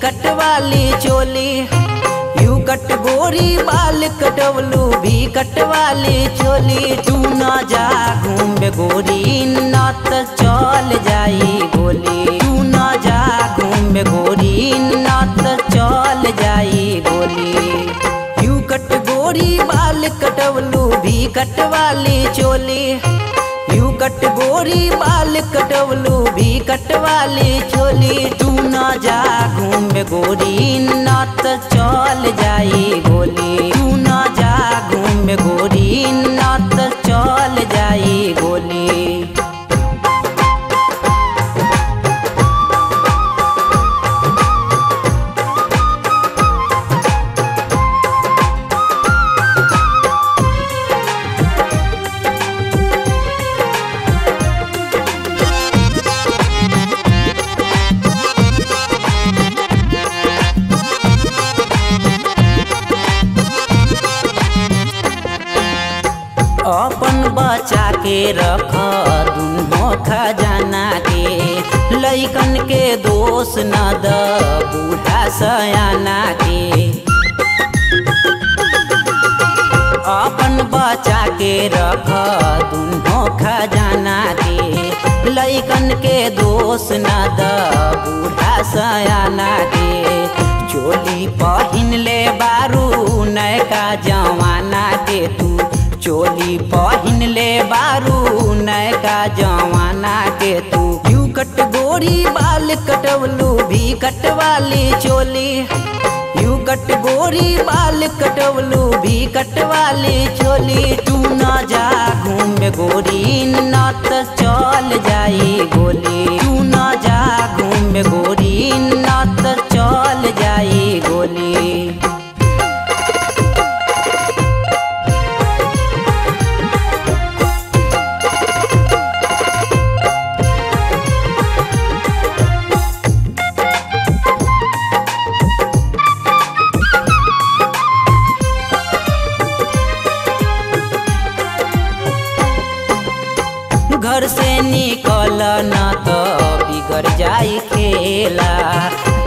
कट वाली चोली, you कट गोरी बाल कटवलू भी कट वाली चोली। तू ना जा घूमे गोरी ना त चल जाई गोली, तू ना जा घूमे गोरी ना त चल जाई गोली। You कट गोरी बाल कटवलू भी कट वाली चोली, you कट गोरी बाल कटवलू भी कट वाली चोली। तू ना जा घूमे गोरी ना त चल जाई गोली, तू ना जा घूमे गोरी ना त चल जाई गोली। अपन बचा के रख दुनो खजाना के, लइकन के दोष न द बूढ़ा सयाना के। अपन बचा के रख दुनो खजाना के, लइकन के दोष न द बूढ़ा सयाना के। चोली पहिन ले बारू नयका जमाना के तू, चोली पहिन ले बारू नयका जमाना के तू। You कट गोरी बाल कटवलू भी कट वाली चोली, you कट गोरी बाल कटवलू भी कट वाली चोली। तू ना जा घूमे गोरी ना त चल जाई गोली, तू ना जा घूमे गोरी ना त चल जाई गोली। घर से निकल न तो बिगड़ जाई खेला,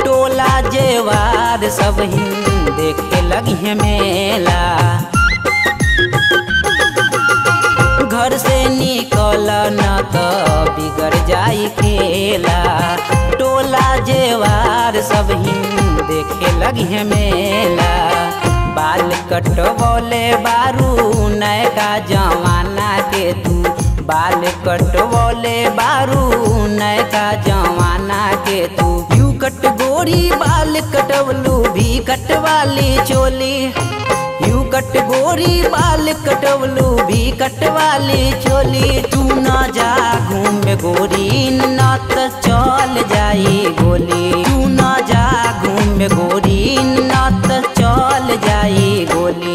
टोला जेवार सब ही देखे लगी मेला। घर से निकल न तो बिगड़ जाई खेला, टोला जेवार सब ही देखे लगी मेला। बाल कटवले बारू नयका जमाना के तू, बाल कटवले बारू नयका जमाना के तू। You कट गोरी बाल कटवलू भी कट वाली चोली, you कट गोरी बाल कटवलू भी कट वाली चोली। तू ना जा घूमे गोरी ना त चल जाई गोली, तू ना जा घूमे गोरी ना त चल जाई गोली।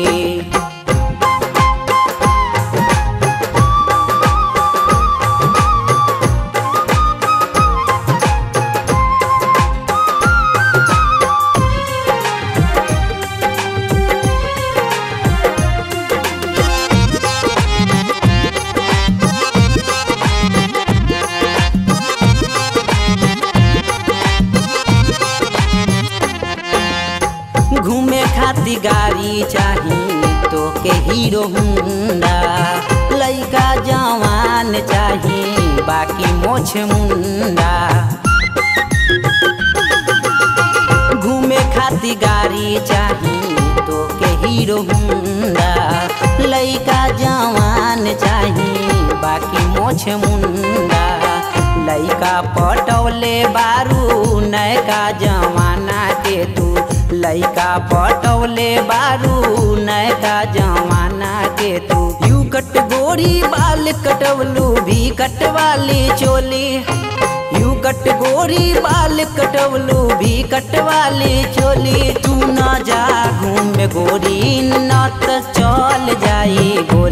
घूमे खातिर गाड़ी चाही तो के हीरो होंडा, लइका जवान चाही बाकी मोछ मुंडा। घूमे खातिर गाड़ी चाही तो के हीरो होंडा, लइका जवान चाही बाकी मोछ मुंडा। लइका पटौले बारू नयका जमाना के तू, लइका पटौले बारू नयका जमाना के तू। You कट गोरी बाल कटवलू भी कट वाली चोली, you कट गोरी बाल कटवलू भी कट वाली चोली। तू ना जा घूमे गोरी ना त चल जाई गोली।